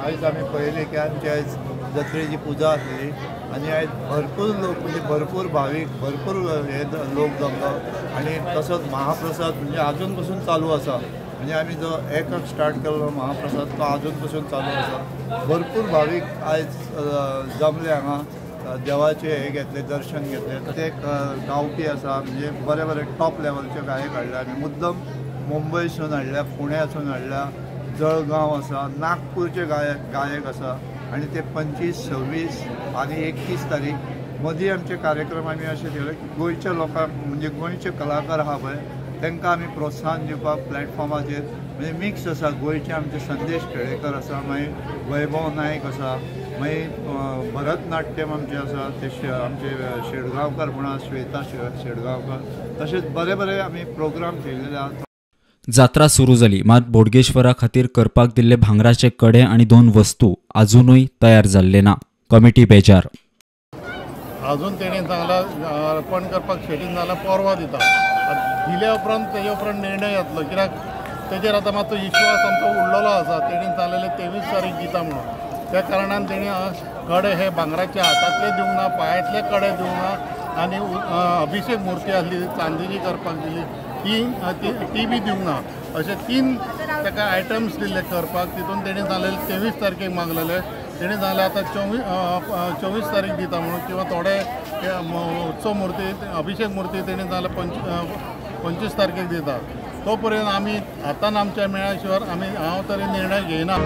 आयज आमी पळयलें की आमची आयज जात्रेची पुजा आसली आनी आयज भरपूर लोक म्हणजे भरपूर भावीक भरपूर हे लोक जमलो आनी तसोच महाप्रसाद म्हणजे आजून पसून चालू आसा. म्हणजे आमी जो एकक स्टार्ट केल्लो महाप्रसाद तो आजून पसून चालू आसा. भरपूर भावीक आयज जमले हांगा, देवाचे हे घेतले, दर्शन घेतले. ते गावपी आसा म्हणजे बरे बरे टॉप लेवलचे गायक हाडले आमी, मुद्दम मुंबयसून हाडल्या, पुण्यासून हाडल्या, जळगांव आसा, नागपूरचे गायक आसा. आनी ते 25, 26 आनी 31 तारीख मदीं आमचे कार्यक्रम आमी अशें केले की गोंयच्या लोकांक म्हणजे गोंयचे कलाकार आहा पळय तांकां आमी प्रोत्साहन दिवपाक प्लॅटफॉर्माचेर म्हणजे मिक्स आसा. गोंयचे आमचे संदेश केळेकर आसा, मागीर वैभव नायक आसा, मागीर भरतनाट्यम आमचें आसा, ते आमचे शेडगांवकर म्हणा, श्वेता शेडगांवकर, तशेंच बरे बरे आमी प्रोग्राम केलेले आसा. जात्रा सुरू जाली मात बोडगेश्वरा खातीर करपाक दिल्ले भांगराचे कडे आनी 2 वस्तू अजुनूय तयार जाल्ले ना. कमिटी बेजार. अजून तेणें सांगला अर्पण करपाक शेटीन जाल्यार परवा दिता, दिल्या उपरांत तेजे उपरांत निर्णय जातलो. कित्याक तेजेर आतां मातसो विश्वास आमचो उरलेलो आसा. तेणें सांगलेलें 23 तारीख दिता म्हणून, त्या कारणान तेणें कडे हे भांगराचे हातांतले दिवंक ना, पांयांतले कडे दिवंक ना आनी अभिषेक मुर्ती आसली चांदीची करपाक दिली ती बी दिवंक ना. अशे 3 ताका आयटम्स दिल्ले करपाक. तितून तेणें सांगलेलें 23 तारखेक मागलेलें, तेणें सांगलें आतां 24 तारीख दिता म्हणून, किंवा थोडे उत्सव मुर्ती अभिषेक मुर्ती तेणें सांगलें 25 तारखेक दिता. तो पर्यंत आमी हातान आमच्या मेळ्या शिवाय आमी हांव तरी निर्णय घेयना.